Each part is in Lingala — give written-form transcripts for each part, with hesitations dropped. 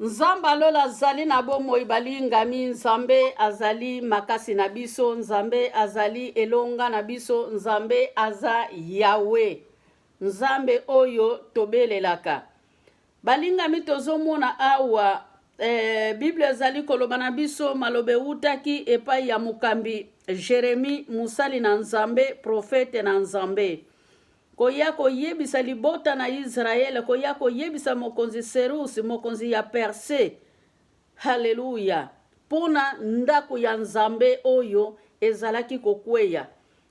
Nzambe ya lola azali na bomoi balingami, Nzambe azali makasi na biso, Nzambe azali elonga na biso, Nzambe aza Yahweh, Nzambe oyo tobelelaka. Balingami, tozomona awa eh, Biblia ezali koloba na biso maloba ewutaki epai ya mokambi Jeremie, mosali na Nzambe, profete na Nzambe. Koya koyebisa libota na Yisraele, koya koyebisa mokonzi Seruse, mokonzi ya Perse, haleluya, mpo na ndako ya Nzambe oyo ezalaki kokweya.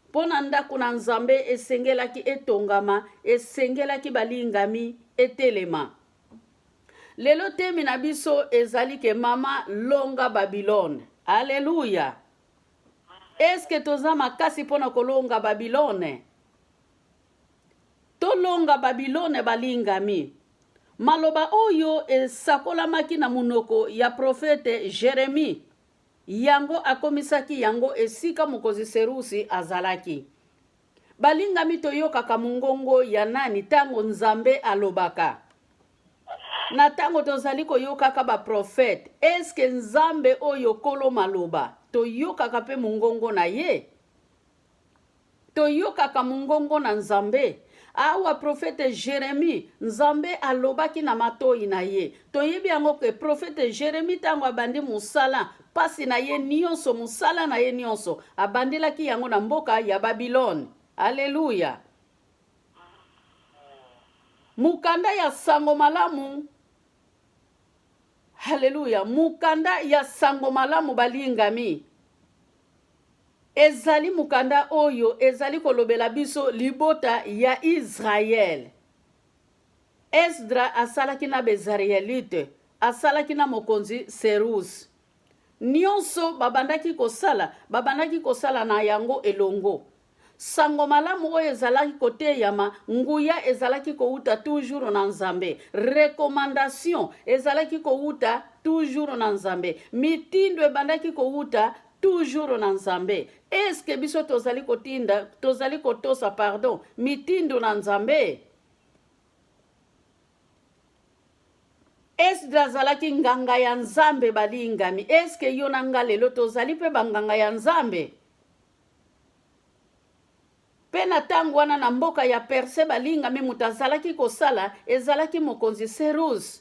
Mpo na ndako na Nzambe esengelaki etongama, esengelaki balingami etelema. Lelo temi na biso ezali ke mama longa Babylone. Aleluya! Eske toza makasi mpo na kolonga Babilone? Tolonga Babilone balingami. Maloba oyo esakolamaki na monoko ya profete Jeremie, yango akomisaki yango esika mokonzi Serusi azalaki. Balingami toyokaka mongongo ya nani tango Nzambe alobaka? Na tango tozali koyokaka ba prophète, est-ce que Nzambe oyo kolo maloba toyokaka pe mongongo na ye? Toyokaka mongongo na Nzambe? Awa prophète Jeremie, Nzambe alobaki na matoyi na ye. Toyebi yango ke prophète Jeremie tango abandi mosala, pasi na ye nionso, mosala na ye nionso, abandelaki yango na mboka ya Babylone. Alleluia! Mokanda ya sango malamu, Alleluia! Mokanda ya sango malamu balingami, ezali mokanda oyo ezali kolobela biso libota ya Israël. Esdra asalaki na Bezarielite, asalaki na mokonzi Seruse. Nionso babandaki kosala, babandaki kosala na yango elongo. Sango malamu oyo ezalaki koteyama, nguya ezalaki kowuta toujours na Nzambe. Recommandation ezalaki kowuta toujours na Nzambe. Mitindo ebandaki kowuta toujours na Nzambe. Est-ce que biso tozali kotinda, tozali kotosa pardon, mitindo na Nzambe? Esdra azalaki nganga ya Nzambe balingami. Est-ce que yo na nga lelo tozali pe banganga ya Nzambe? Pe na tango wana na mboka ya Perse balingami moto azalaki kosala ezalaki mokonzi Seruse.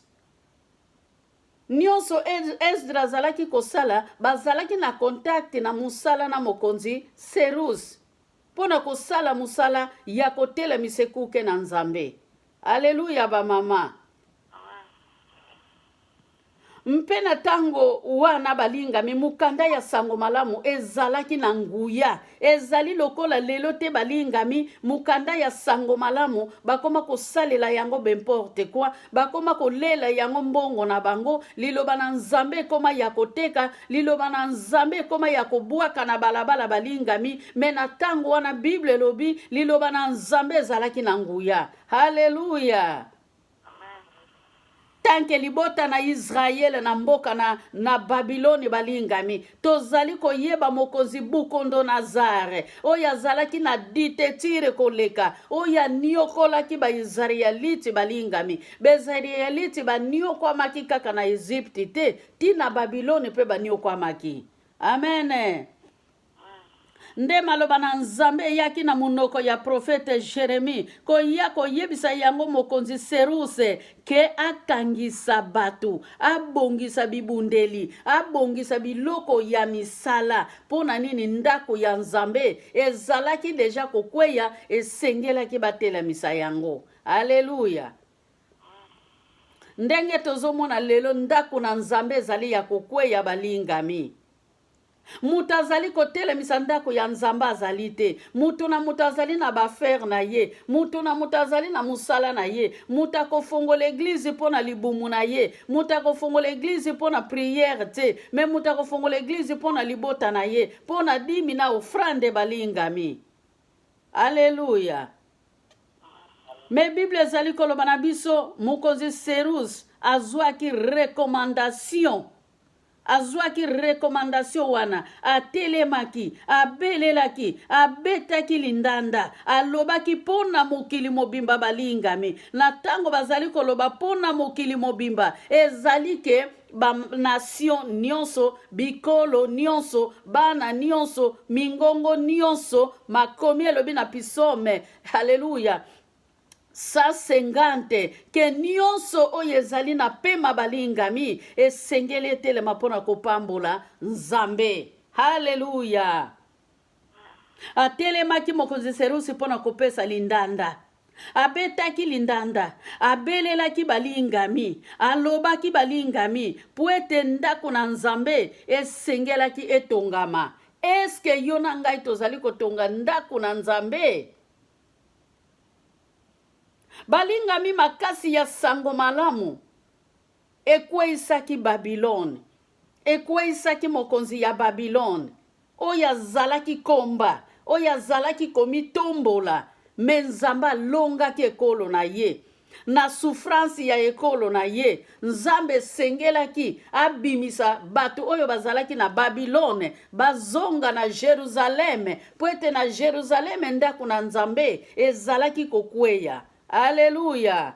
Nionso Esdra azalaki kosala bazalaki na contact na mosala na mokonzi Seruse mpo na kosala mosala ya kotelemisa ekuke na Nzambe. Aleluya ba mama. Mpe na ntango wana, balingami, mokanda ya Sango Malamu ezalaki na nguya. Ezali lokola lelo te, balingami, mokanda ya Sango Malamu, bakoma kosalela yango b'importe quoi, bakoma kolela yango mbongo na bango, Liloba na Nzambe ekoma ya koteka, Liloba na Nzambe ekoma ya kobwaka na balabala, balingami. Mais na ntango wana, Bible elobi, Liloba na Nzambe ezalaki na nguya. Haleluya! Tanke libota na Yisraele na mboka na, na Babiloni balingami, tozali koyeba mokonzi Bukondonazare oyo azalaki na ditetire koleka, oyo aniokolaki Baisraeliti balingami. Baisraeliti baniokwamaki kaka na Ezipti te, ti na Babiloni mpe baniokwamaki. Amen. Nde maloba na Nzambe eyaki na monoko ya profete Jeremie koya koyebisa yango mokonzi Seruse ke akangisa bato, abongisa bibundeli, abongisa biloko ya misala. Mpo na nini? Ndako ya Nzambe ezalaki deja kokweya, esengelaki batelemisa yango. Aleluya! Ndenge tozomona lelo ndako na Nzambe ezali ya kokweya, balingami. Moto azali kotelemisa ndako ya Nzambe azali te. Moto na moto azali na ba affaires na ye. Moto na moto azali na mosala na ye. Moto akofongola eglise mpo na libumu na ye. Moto akofongola eglise mpo na prière te. Mais moto akofongola eglise mpo na libota na ye, mpo na dimi na offrande balingami. Alleluia. Mais Bible ezali koloba na biso mokonzi Cyrus azwaki recommandation. Azwaki recommandation wana, atelemaki, abelelaki, abetaki lindanda, alobaki mpo na mokili mobimba. Balingami, na ntango bazali koloba mpo na mokili mobimba, ezali ke banation nyonso, bikolo nyonso, bana nyonso, mingongo nyonso. Makomi elobi na Pisome, haleluya, 150, ke nyonso oyo ezali na pema, balingami, esengeli etelema mpo na kopambola Nzambe. Haleluya! Atelemaki mokonzi Serusi mpo na kopesa lindanda. Abetaki lindanda, abelelaki, balingami, alobaki, balingami, mpo ete ndako na Nzambe esengelaki etongama. Eske yo na ngai tozali kotonga ndako na Nzambe? Balingami, makasi ya sango malamu ekweisaki Babilone, ekweisaki mokonzi ya Babilone oyo azalaki komba, oyo azalaki komitombola. Me Nzambe alongaki ekolo na ye na souffrance ya ekolo na ye. Nzambe esengelaki abimisa bato oyo bazalaki na Babilone, bazonga na Jerusaleme, mpo ete na Jerusaleme ndako na Nzambe ezalaki kokweya. Aleluya!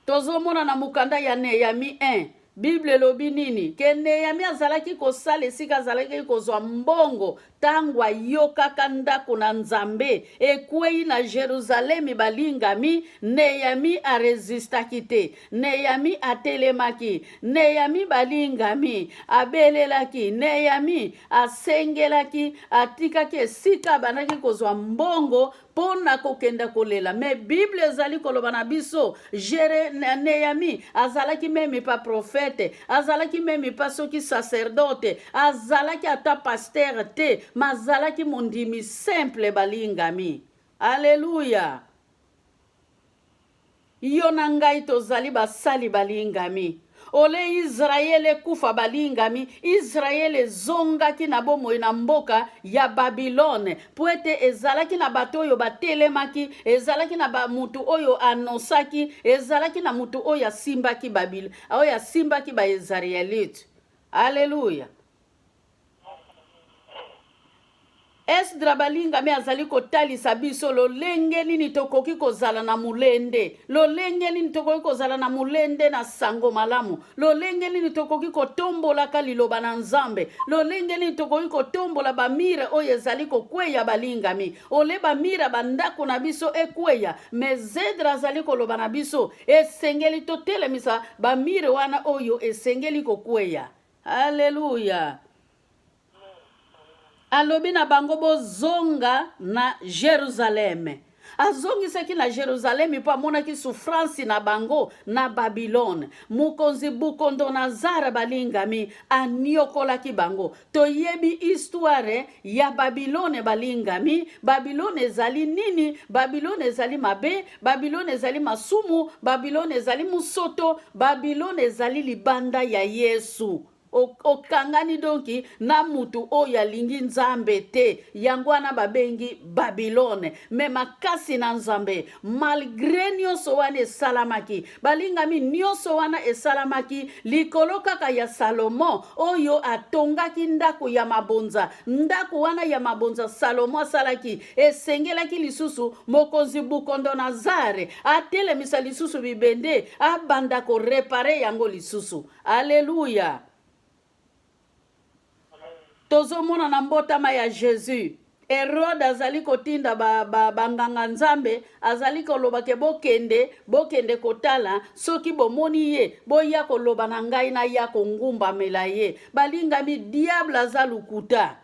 Tozomona na mokanda ya Nehemi 1, Bible elobi nini? Ke Nehemi azalaki kosala esika azalaki kozwa mbongo. Ntango ayokaka ndako na Nzambe ekwei na Jerusalemi, balingami, Nehemi aresistaki te. Nehemi atelemaki. Nehemi, balingami, abelelaki. Nehemi asengelaki, atikaki esika abandaki kozwa mbongo mpo na kokenda kolela. Me Bible ezali koloba na biso, Jere Nehemi azalaki meme pa prophète, azalaki meme pa soki sacerdote, azalaki ata pasteur te, ma azalaki mondimi simple, balingami. Aleluya! Yo na ngai tozali basali, balingami. Ole Israele ekufa, balingami, Israele ezongaki na bomoi na mboka ya Babilone mpo ete ezalaki na bato oyo batelemaki, ezalaki na bamutu oyo anonsaki, ezalaki na mutu oyo asimbaki Babil, oyo asimbaki Baisraelite. Aleluya! Esdra, balingami, azali kotalisa biso lolenge nini tokoki kozala na molende, lolenge nini tokoki kozala na molende na sango malamu, lolenge nini tokoki kotombolaka liloba na Nzambe, lolenge nini tokoki kotombola bamire oyo ezali kokweya. Balingami, ole bamire bandako na biso ekweya, me Zedra azali koloba na biso, esengeli totelemisa bamire wana oyo esengeli kokweya. Aleluya! Alobi na bango, bozonga na Jerusaleme. Azongisaki na Jerusalemi mpo amonaki souffrance na bango na Babilone. Mokonzi Bukondonazare, balingami, aniokolaki bango. Toyebi histoire ya Babilone, balingami. Babilone ezali nini? Babilone ezali mabe, Babilone ezali masumu, Babilone ezali mosoto, Babilone ezali libanda ya Yesu. Okangani donki na mutu oyo alingi Nzambe te, yango wana babengi Babilone. Me makasi na Nzambe, malgre nyonso wana esalamaki, balingami, nyonso wana esalamaki likolo kaka ya Salomo oyo atongaki ndako ya mabonza. Ndako wana ya mabonza Salomo asalaki, esengelaki lisusu mokonzi Bukondonazare atelemisa lisusu bibende, abanda korepare yango lisusu. Aleluya! Tozomona na mbotama ya Jesus, Herode azali kotinda banganga ba, ba Nzambe, azali koloba ke bokende, bokende kotala, soki bomoni ye, boya koloba na ngai, naya kongumbamela ye. Balingami, diable aza lokuta.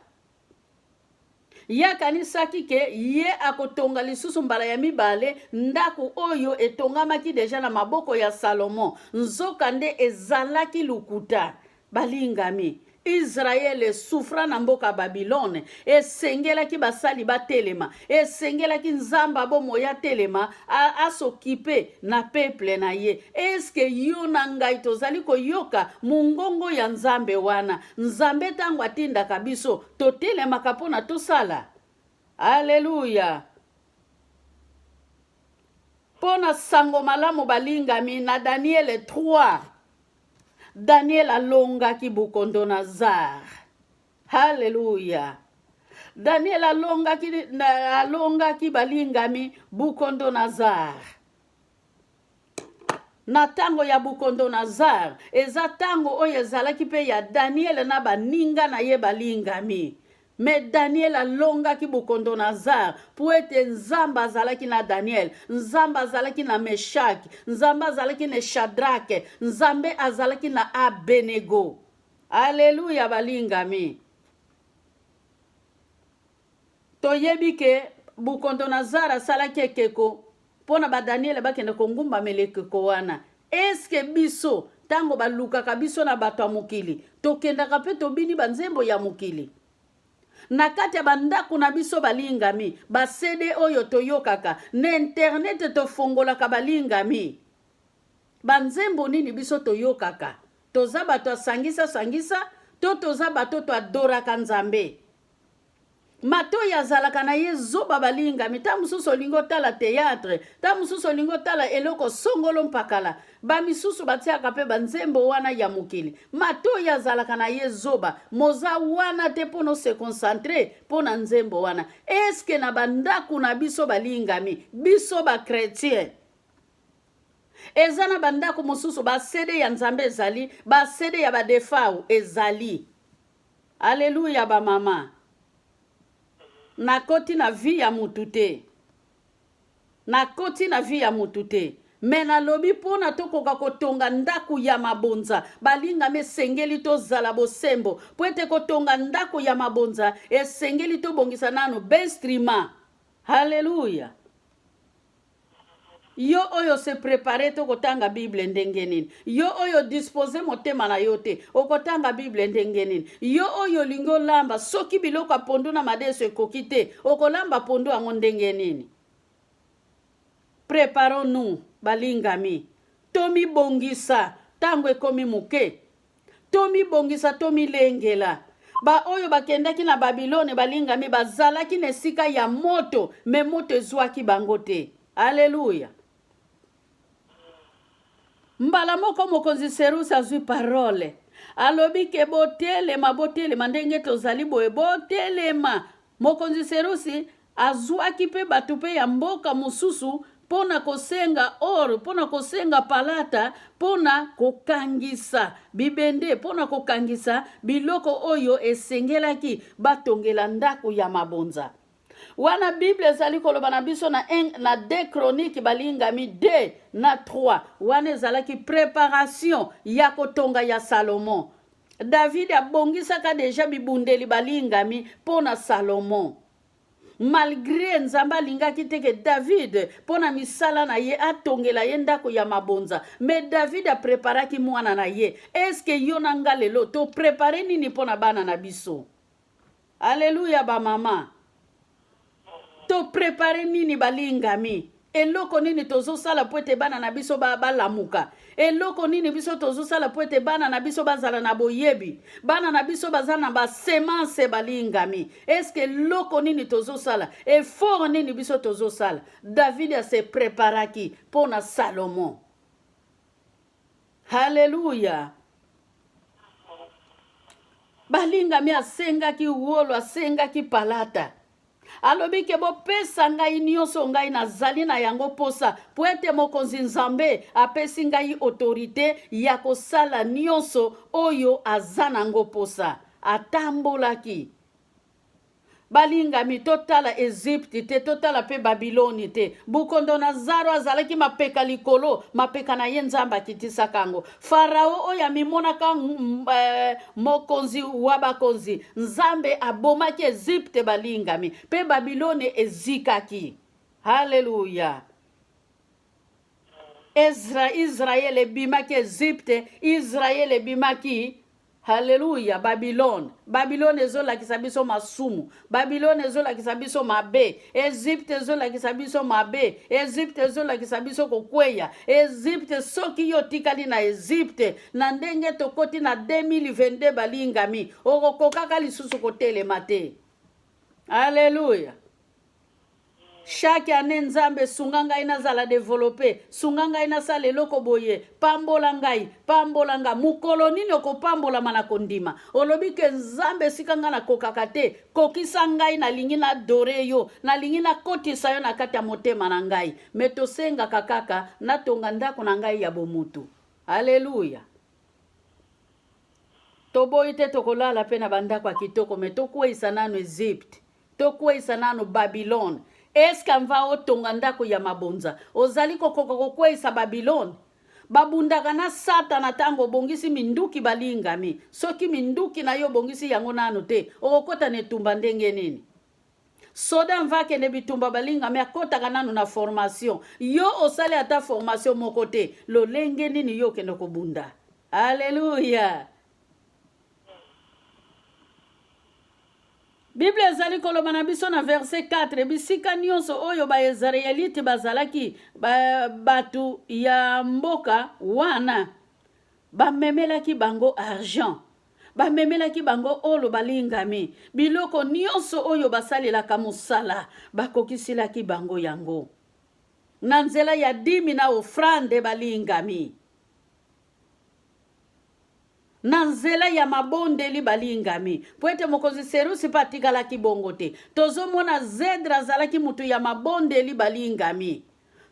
Ye akanisaki ke ye akotonga lisusu mbala ya mibale ndako oyo etongamaki deja na maboko ya Salomo, nzokande ezalaki lokuta. Balingami, Israele esufra na mboka Babilone, esengelaki basali batelema, esengelaki Nzambe bomoi atelema, asokipe na peuple na ye. Eske yo na ngai tozali koyoka mongongo ya Nzambe wana? Nzambe ntango atindaka biso, totelemaka mpo na tosala. Aleluya! Mpo na sango malamu, balingami, na Daniele 3. Daniel alongaki Bukondonazar. Haleluya! Daniel alongaki, alongaki balingami Bukondonazar. Na ntango ya Bukondonazar, eza ntango oyo ezalaki mpe ya Daniel na baninga na ye balingami. Me Daniel alongaki Bukondonazar mpo ete Nzambe azalaki na Daniel, Nzambe azalaki na Meshaki, Nzambe azalaki na Shadrake, Nzambe azalaki na Abenego. Aleluya balingami. Toyebi ke Bukondonazar asalaki ekeko mpo na badaniele bakende kongumbamela ekeko wana. Eske biso ntango balukaka biso na bato ya mokili, tokendaka mpe tobini banzembo ya mokili? Na kati ya bandako na biso balingami, ba CD oyo toyokaka na internet tofongolaka balingami, banzembo nini biso toyokaka? Toza bato ya sangisa sangisa to toza bato to adoraka Nzambe? Matoyi azalaka na ye zoba balingami ntango mosusu olingi otala théâtre ntango mosusu olingi otala eloko songolo mpakala bamisusu batiaka mpe banzembo wana ya mokili matoyi azalaka na ye zoba moza wana te mpo no se concentre mpo na nzembo wana eske na bandako na biso balingami biso bachrétien eza na bandako mosusu basede ya nzambe ezali basede ya badefau ezali Alleluia ba mama. Nakoti na vie ya mutu te. Nakoti na vie ya mutu te. Me nalobi mpona tokoka kotonga ndako ya mabonza balingami esengeli tozala bosembo mpo ete kotonga ndako ya mabonza esengeli tobongisa nano benstrima haleluya Yo oyo se preparer te okotanga bible ndenge nini? Yo oyo dispose motema na yo te okotanga bible ndenge nini? Yo oyo olingi olamba soki biloko ya pondu na madesu ekoki te okolamba pondu yango ndenge nini? Preparons nous balingami, tomibongisa ntango ekomi moke. Tomibongisa, tomilengela. Baoyo bakendaki na Babilone balingami bazalaki na esika ya moto, me moto ezwaki bango te. Aleluya! Mbala moko mokonzi Seruse azwi parole, alobi ke botelema, botelema ndenge tozali boye, botelema. Mokonzi Serusi azwaki mpe bato mpe ya mboka mosusu mpo na kosenga or, mpo na kosenga palata, mpo na kokangisa bibende, mpo na kokangisa biloko oyo esengelaki batongela ndako ya mabonza. Wana Bible ezali koloba na biso na, 1, na 2 Chronique balingami 2 na 3, wana ezalaki preparation ya kotonga ya Salomon. David abongisaka deja bibundeli balingami mpo na Salomon. Malgre Nzambe alingaki te ke David mpo na misala na ye atongela ye ndako ya mabonza, me David apreparaki mwana na ye. Eske yo na nga lelo toprepare nini mpo na bana na biso? Aleluya ba mama. To prepare nini balingami? Eloko nini tozosala mpo ete bana na biso balamuka? Eloko nini biso tozosala mpo ete bana na biso bazala na boyebi? Bana na biso baza na basemanse balingami. Eske eloko nini tozosala? Effort nini biso tozosala? David ase preparaki mpo na Salomon. Haleluya! Balingami, asengaki wolo, asengaki palata. Alobi ke bopesa ngai nyonso ngai nazali na yango posa, mpo ete Mokonzi Nzambe apesi ngai autorite ya kosala nyonso oyo aza nango posa. Atambolaki. Balingami, totala Ezipti te, totala mpe Babiloni te. Bukondonazaro azalaki mapeka likolo, mapeka na ye Nzambe akitisaka yango. Farao oyo amimonaka eh, mokonzi wa bakonzi, Nzambe abomaki Ezipte, balingami, mpe Babiloni ezikaki. Haleluya! Ezra, Israele ebimaki Ezipte, Israele ebimaki Haleluya, Babilone. Babilone ezolakisa biso masumu. Babilone ezolakisa biso mabe. Ezipte ezolakisa biso mabe. Ezipte ezolakisa biso kokweya. Ezipte, soki yo otikali na Ezipte, na ndenge tokoti na 2022 balingami, okokokaka lisusu kotelema te. Haleluya. Chaque année, Nzambe, sunga ngai nazala developpe, sunga ngai nasala eloko boye, pambola ngai, pambola ngai. Mokolo nini okopambolama na kondima? Olobi ke Nzambe, esika ngai nakokaka te, kokisa ngai, nalingi na adore yo, nalingi nakotisa yo na kati ya motema na ngai. Me tosengaka kaka natonga ndako na ngai ya bomutu. Aleluya. Toboyi te tokolala mpe na bandako ya kitoko, me tokweyisa nanu Egypte. Tokweyisa nanu Babylone. Eske mva otonga ndako ya mabonza, ozali kokoka kokweyisa Babylone? Babundaka na Satana ntango obongisi minduki balingami. Soki minduki na yo obongisi yango nanu te, okokota na etumba ndenge nini? Soda mva akende bitumba balingami, akotaka nanu na formation. Yo osali ata formation moko te, lolenge nini yo okende kobunda? Alleluia! Biblia ezali koloba na biso na verse 4, bisika nyonso oyo Baisraelite bazalaki, ba, bato ya mboka wana bamemelaki bango argent, bamemelaki bango olo balingami, biloko nyonso oyo basalelaka mosala, bakokiselaki bango yango na nzela ya dimi na ofrande balingami. Na nzela ya mabondeli balingami, mpo ete mokonzi Serusi mpe atikalaki bongo te. Tozomona Zedre azalaki moto ya mabondeli balingami.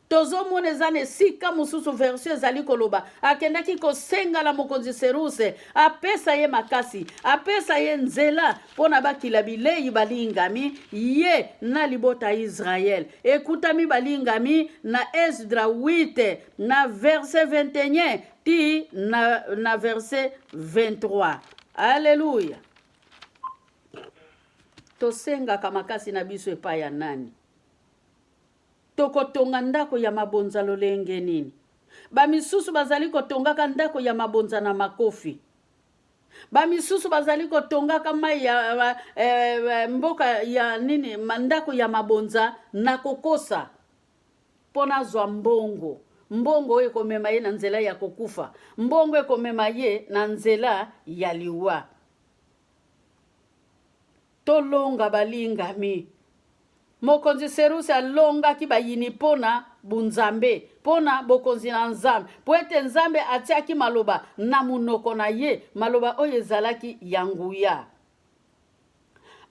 Tozomona eza na esika mosusu version ezali koloba akendaki kosenga na mokonzi Seruse apesa ye makasi, apesa ye nzela mpo na bakila bilei balingami ye na libota ya Israele. Ekutami balingami na Esdra 8 na verset 21 ti na, na verset 23. Aleluya! Tosengaka makasi na biso epai ya nani? Tokotonga ndako ya mabonza lolenge nini? Bamisusu bazali kotongaka ndako ya mabonza na makofi. Bamisusu bazali kotongaka mai ya eh, mboka ya nini, ndako ya mabonza na kokosa. Mpo nazwa mbongo. Mbongo oyo ekomema ye na nzela ya kokufa. Mbongo ekomema ye na nzela ya liwa. Tolonga balingami. Mokonzi Seruse alongaki bayini mpo na bunzambe, mpo na bokonzi na Nzambe, mpo ete Nzambe atiaki maloba na monoko na ye, maloba oyo ezalaki ya nguya.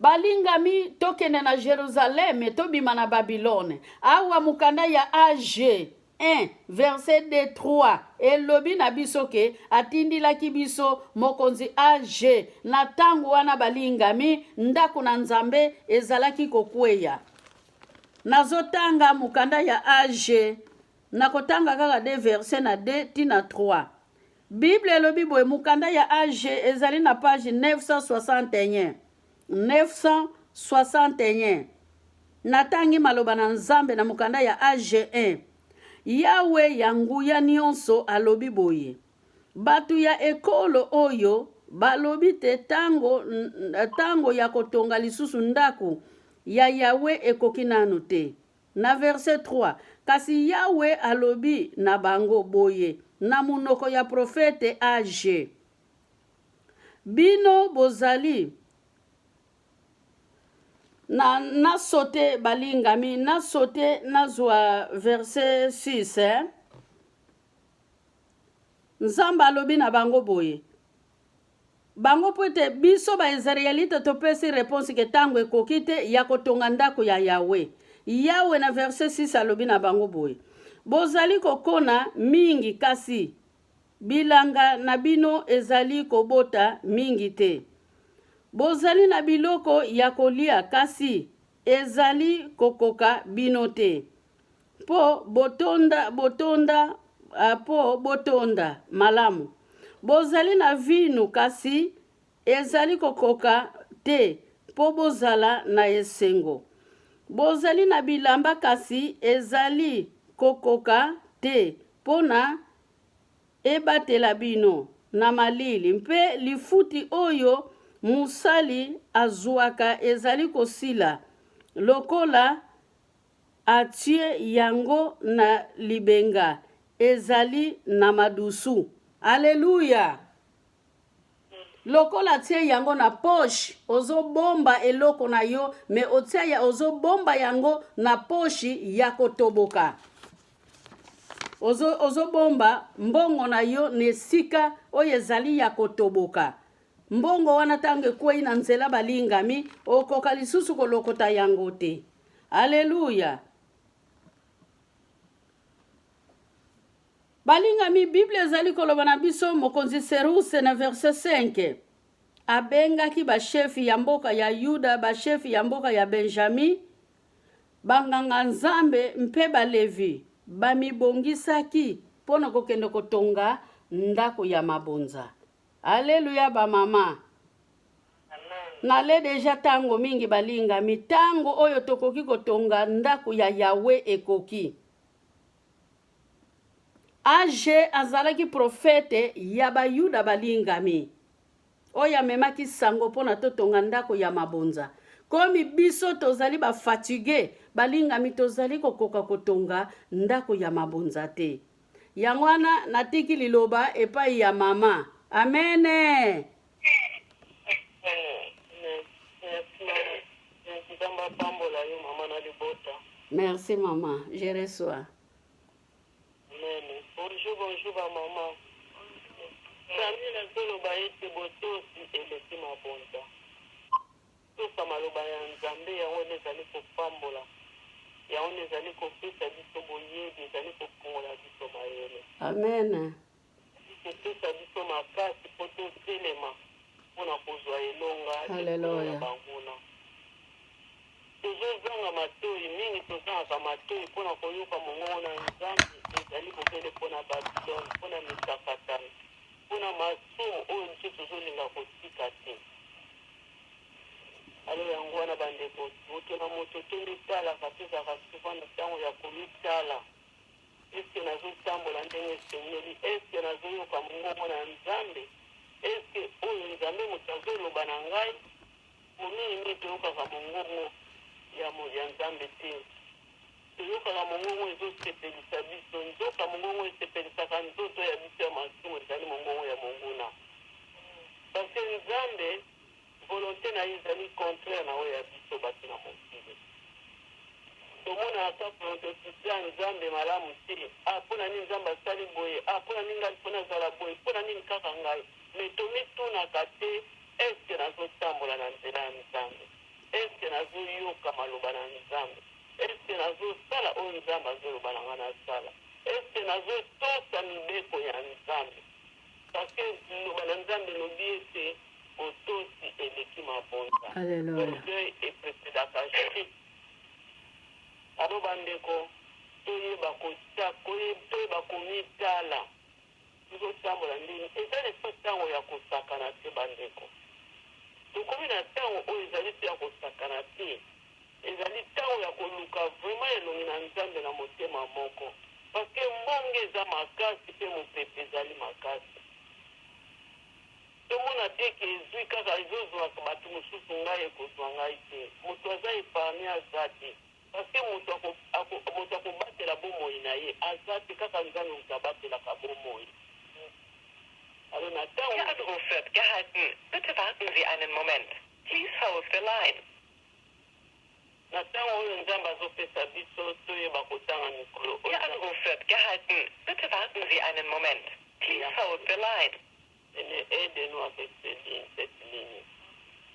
Balingami, tokende na Jerusaleme, tobima na Babilone. Awa mokanda ya AG 1 verset 2 3 elobi na biso ke atindilaki biso mokonzi AG na ntango wana balingami, ndako na Nzambe ezalaki kokweya. Nazotanga mokanda ya AG, nakotanga kaka 2 verset na 2 ti na 3. Bible elobi boye, mokanda ya AG ezali na page 961. 961. Natangi maloba na Nzambe na mokanda ya AG1. Yawe ya nguya nyonso alobi boye, bato ya ekolo oyo balobi te tango, tango ya kotonga lisusu ndako ya Yawe ekoki nanu te. Na verse 3, Kasi Yawe alobi na bango boye na monoko ya profete Age, Bino bozali na na sote balingami na sote nazwa verse 6 eh? Nzambe alobi na bango boye Bango mpo ete biso ba-Israelite topesi reponse ke tango ekoki te ya kotonga ndako ya Yawe. Yawe na verse 6 alobi na bango boye, Bozali kokona mingi, kasi bilanga na bino ezali kobota mingi te. Bozali na biloko ya kolia, kasi ezali kokoka bino te. Mpo botonda, botonda, mpo botonda malamu. Bozali na vinu, kasi ezali kokoka te mpo bozala na esengo. Bozali na bilamba, kasi ezali kokoka te mpo na ebatela bino na malili, mpe lifuti oyo mosali azwaka ezali kosila lokola Atie yango na libenga ezali na madusu. Alleluia! Lokola atie yango na poche, ozobomba eloko na yo, me otia ya ozobomba yango na poche ya kotoboka. Ozo, ozobomba mbongo na yo na esika oyo ezali ya kotoboka. Mbongo wana ntango ekwei na nzela balingami, okoka lisusu kolokota yango te. Aleluya! Balingami, Biblia ezali koloba na biso mokonzi Seruse na verset 5 abengaki bashefi ya mboka ya Yuda, bashefi ya mboka ya Benjami, banganga-nzambe mpe Balevi bamibongisaki mpo na kokende kotonga ndako ya mabonza. Aleluya bamama. Nale deja tango mingi balingami, tango oyo tokoki kotonga ndako ya Yawe ekoki. Age azalaki profete ya Bayuda balingami, oyo amemaki sango mpo na totonga ndako ya mabonza. Komi biso tozali ba fatigue balingami, tozali kokoka kotonga ndako ya mabonza te. Yango wana natiki liloba epai ya mama. Amene. Merci maman, je reçois. Amen. Bonjour, bonjour ba maman. Samuel azoloba ete botosi eleki mabonza. Tosa maloba ya Nzambe, yango nde ezali kopambola, yango nde ezali kopesa biso boyebi, ezali kofungola biso mayele. Amen. Kopesa biso makasi mpo totelema mpo na kozwa elonga likolo ya banguna. Tozozanga matoyi, mingi tozangaka matoyi mpo na koyoka mongongo na Nzambe, ezali bobele mpo na Babilone, mpo na mikakatano, mpo na masumu oyo biso tozolinga kotika te. Alo yango wana bandeko, moto na moto tomitalaka, tozalaka souvent na ntango ya komitala. Est-ce que nazotambola ndenge esengeli? Est-ce que nazoyoka mongongo na Nzambe? Est-ce que oyo Nzambe moto azoloba na ngai? Po mingi mingi toyokaka mongongo ya, ya Nzambe te. Toyokaka mongongo ezosepelisa biso, nzoka mongongo esepelisaka nzoto ya biso ya masumu ezali mongongo ya monguna. Parce que Nzambe volonte na ye ezali contraire na oyo ya biso bato na mokili. Tomonaka kaka volonte ya Nzambe malamu te. Ah, mpo na nini Nzambe asali boye? Ah, mpo na nini ngai mpo nazala boye? Mpo na nini kaka ngai? Mais tomitunaka te, est ce que nazotambola na nzela ya Nzambe? Est ce que nazoyoka maloba na Nzambe? Est ce que nazosala oyo Nzambe azoloba na ngai nasala? Est ce que nazotosa mibeko ya Nzambe? Parce que liloba na Nzambe elobi ete botosi eleki mabonza. Orgueil eprecedaka chute. Alo bandeko, toyeba kotia, toyeba komitala. Tozotambola ndenge eza lisusu ntango ya kosakana te bandeko. Tokomi na ntango oyo ezali mpe ya kosakana te. Ezali ntango ya koluka vraiment elongi na Nzambe na motema moko. Parce que mbonge eza makasi mpe mopepe ezali makasi. Tomona te ke ezui kaka ezozua batu mosusu ngai ekozua ngai te. Moto aza epargne aza te. Parce que moto ako, ako, moto akobatela bomoi na ye aza te, kaka Nzambe moto abatelaka bomoi. Alors na ntango Ihr Anruf wird gehalten. Bitte warten Sie einen Moment. Please hold the line. Na ntango oyo Nzambe azopesa biso toyeba kotanga mikolo oyo Ihr Anruf wird gehalten. Bitte warten Sie einen Moment. Please hold the line. Seigneur, aide-nous avec cette ligne, cette ligne.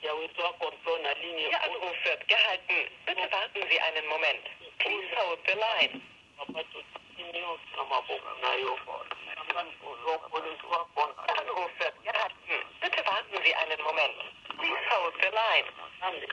Yahweh, zwa contrôle na ligne Ihr oyo. Anruf wird gehalten. Bitte warten Sie einen Moment. Please hold the line. Papa, totiki nyonso na maboko na yo. Papa, lokolo zwa Ihr contrôle. Anruf wird gehalten. Bitte warten Sie einen Moment. Please hold the line. Nzambe.